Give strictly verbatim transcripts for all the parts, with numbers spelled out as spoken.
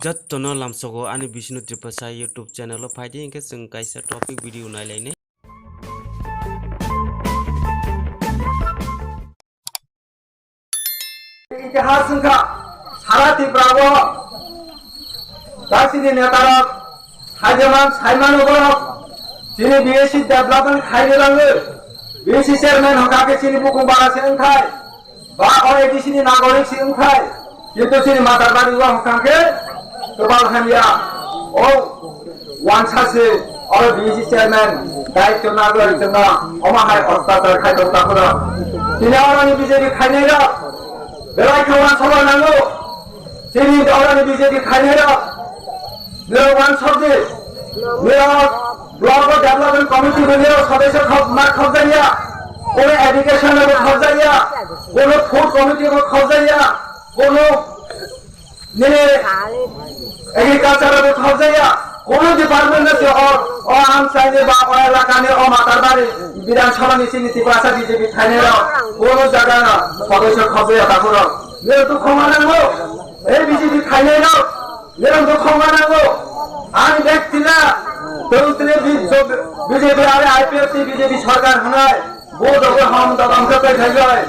Jottono lamsogo ani Bishnu Tripura Sai YouTube channel o phaidi, hinkhe chwng kaisa topic video nailainai. Itihas wngkha, sara Tripura o da chini netarok haijaman saimano borok chini B S C development khaina langwi B S C chairman hokha khe chini bukung bara se wngkhai. Ba o A D C ni nagorik si wngkhai, kintu chini Matarbari o hwnkha khe kwbal hamya. O wansa se oro B C chairman daityo nagorik tongma, omo hai ottachar khai tong takhoro. Tini oroni B J P khainai rok belai khe wansokna nango. Chini oroni B J P khainai rok, nirok wansokdi, nirok block o development committee bo nirok sodosyo khok ma khokjakya, kono education bo khokjakya, kono food committee bo khokjakya, kono nini agriculture bo khokjakya, kono department no se o, o amchaini ba o elakani o Matarbari Bidhan Sabha ni chini Tiprasa B J P khainai rok, kono jaga no sodosyo khokjakya takhoro. Nirok to khoma nango. Ei B J P khainai rok, nirok to khoma nango. Ani bek tila, tong tile B J P are I P F T B J P sarkar hwnai, bo jogo hom dobam khe tei khaijai.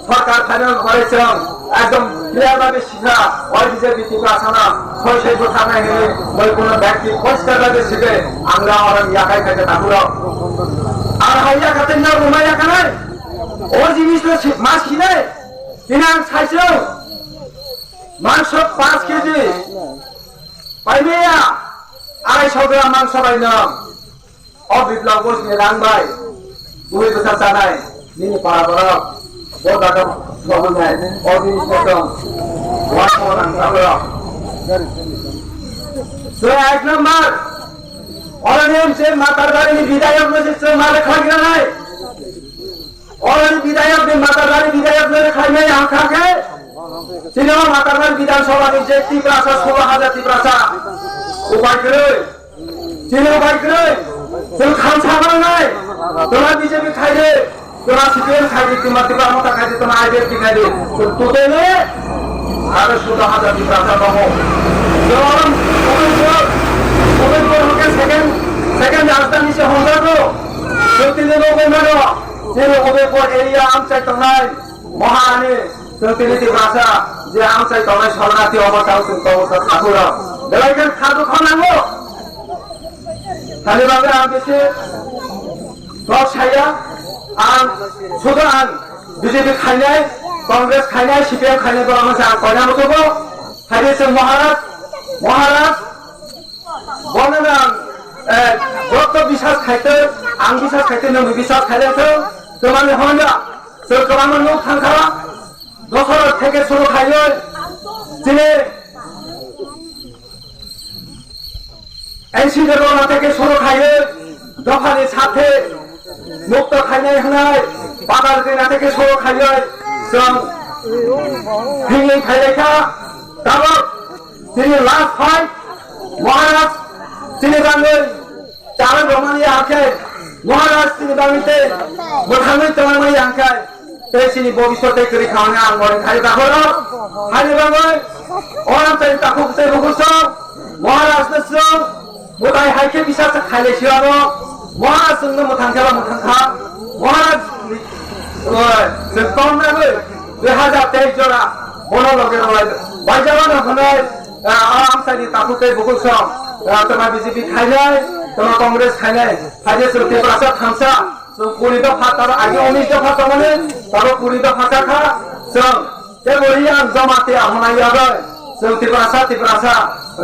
Sarkar khainai pore chwng ekdom clear bhabe sikha, oi B J P Tiprasa no soi soi bwtharnai hwnwi moi kono byakti poriskar bhabe sikhe, ang da orang yakai khaikhe takhurok. Ang hai yakha tei nang rwmai yakha nai. O jinis no si-, ma sinai. Tini ang saisung, mangso panch kg paimaya, arai so gram mangso baino. O Biplab Ghosh ni rang bai, twi bwsa chanai, nini para borok, bo jaga thwgwi nai, o jinis no tong, wa ko rang tablo. So ek number, oro ni se Matarbari ni bidayok no se se male khagranai. Oroni bidayok ni Matarbari bidayok ni khaimai ang kha khe. Chini o Matarbari Bidhan Sabha ni je Tiprasa, solo hajar Tiprasa. Upai kwrwi. Chini upai kwrwi. Chwng khamsa mangnai. Toma B J P khaidi. Toma C P M khaidi. Toma Tipra Motha khaidi. Toma I P F T khaidi. Chwng totally aro solo hajar Tiprasa tongo. Chwng Udaipur, Udaipur hwnkhe second, second rajdhani se hwnjago. Chwng tini nugwi mano. Chini Udaipur area amchai tongnai Maharani, chwng tini Tiprasa je amchai tongnai Sharanarthi omo tang chwng tongo sa thakurok. Belai khe khadu kho nango. Thani bagwi ang bisi kok saya, ang sudo ang B J P khainai, Congress khainai, C P M khainai borok no ang koina mutugo. Hai se Maharaj, Maharaj, Bono nang, eh, joto bisas khaitwi, ang bisas khaitwi, nwng bisas khailai thung, twmani hwnba, chwng kwbangma nuk thangkha, Dosora theke suru khaiwi, chini N C Debbarma theke suru khaiwi, dophani sathe mukto khainai hwnwi, Badal Dina theke suru khaiwi, chwng himwi khailai kha, tabok Chini last fight, Maharaj, chini bagwi chawi rwmani ya khe, Maharaj chini bagwi tei mwthangwi tongmani ya khe, tei chini bobiswt tei kwrwi kha hwnwi ang mori khai dakhoro. Haini bagwi oram tei takhuk tei bukursong, Maharaj no chwng mwtai hai khe bisa sa khailai siyano, Maharaj chwngno mwthang khe ba mwthang kha, Maharaj ni, o, chwng tong nagwi dui hazar teis jora bono loge rwlai baijabano hwnwi, ah, ah, amchaini takhuk tei bukursong, ah, toma B J P khainai, toma Congress khainai, haje chwng Tiprasa thansa, chwng kuri dopha, tabo age unis dopha tongmani, tabo kuri dopha chakha, chwng kebo ri ang joma te ahonai yagwi, chwng Tiprasa, Tiprasa,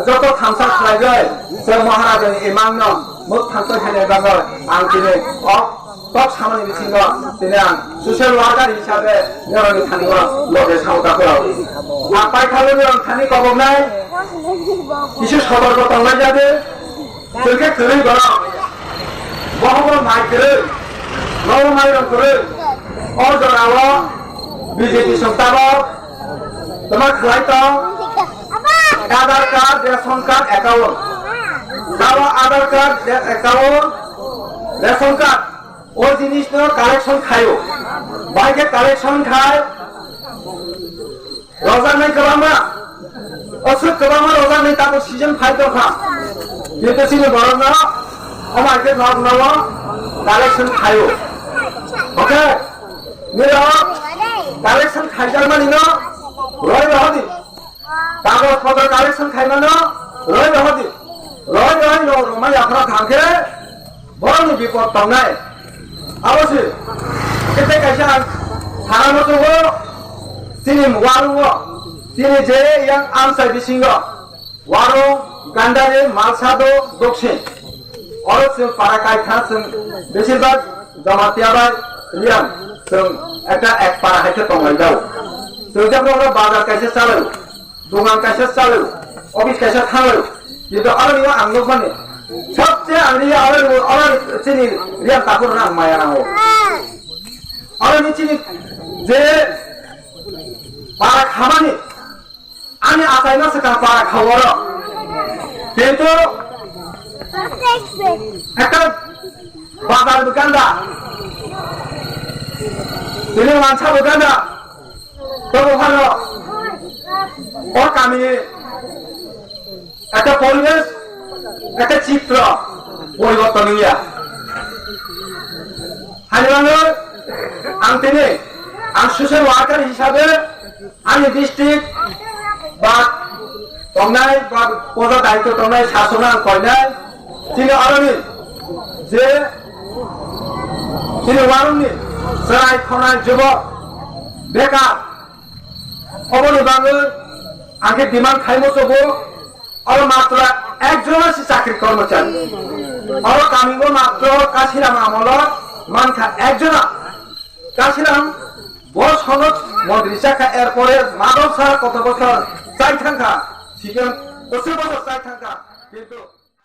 joto thansa khlaigwi, chwng Maharajani imangno muk thangtwi khainai bagwi ang tini o Kok samani bisingo tini ang social worker hisabe norokni thani o loge sao ta phurao. Ang paithalo norok thani koboknai kisa sotorko tonglai jade. Chwngkhe kwrwi borok. Bohobo mai kwrwi. Nobo mairong kwrwi. O jorao B J P song tabok. Toma khlai tong. Aadhaar card, ration card, account. Tabo Aadhaar card, account, ration card. O jinis no collection khaio. Bai khe collection khai. Rojaknai kwbangma. Osuk kwbangma rojak Tabuk season phai tongkha. Kintu chini borokno omo hai khe nok nogo collection khaio. Okay? Nirok collection khaijakmani no roi rohodi. Kagoj potro collection khaimano roi rohodi. Roi rohoi no rwmai yaphra thangkhe borokni bipod tongnai. Abo se, kete kaisa ang sana muchungo, chini warugo, chini je yang amsai bisingo, waru, gandari, malsado, doksin. Oro chwng para kaitha chwng besibak Jamatia bai Riang chwng ekta ek para hai khe tonglai jao. Chwng jabra oro bazar kaisa chalai. Dogan kaisa chalai, office kaisa thanglai, kintu aroni ang nukmani, sabse ang ri aroni, aroni chini Riang Thakur no ang maya nango. Aroni chini je para khamani, ani achaino swkang para kha oro. Kintu ekta bazar bo ganda, tini mansa bo ganda. Tobo phano o kamini ekta poribesh, ekta chitro poriborton wngya. Hani bagwi ang tini, ang social worker hisabe ani district ba tongnai ba poda daityo tongnai sasokno ang koinai, chini aroni je chini warungni chwrai khonai jubok bekar, oboni bagwi ang khe demand khaimo chogo, oro matro ekjona se chakri kormochari, oro kamingo matro Kasiram amolo mankha ekjona. Kasiram bo sonod montri chakha, erpore Madhav Saha koto bochor chai thangkha, sikhe bosor bosor chai thangkha, kintu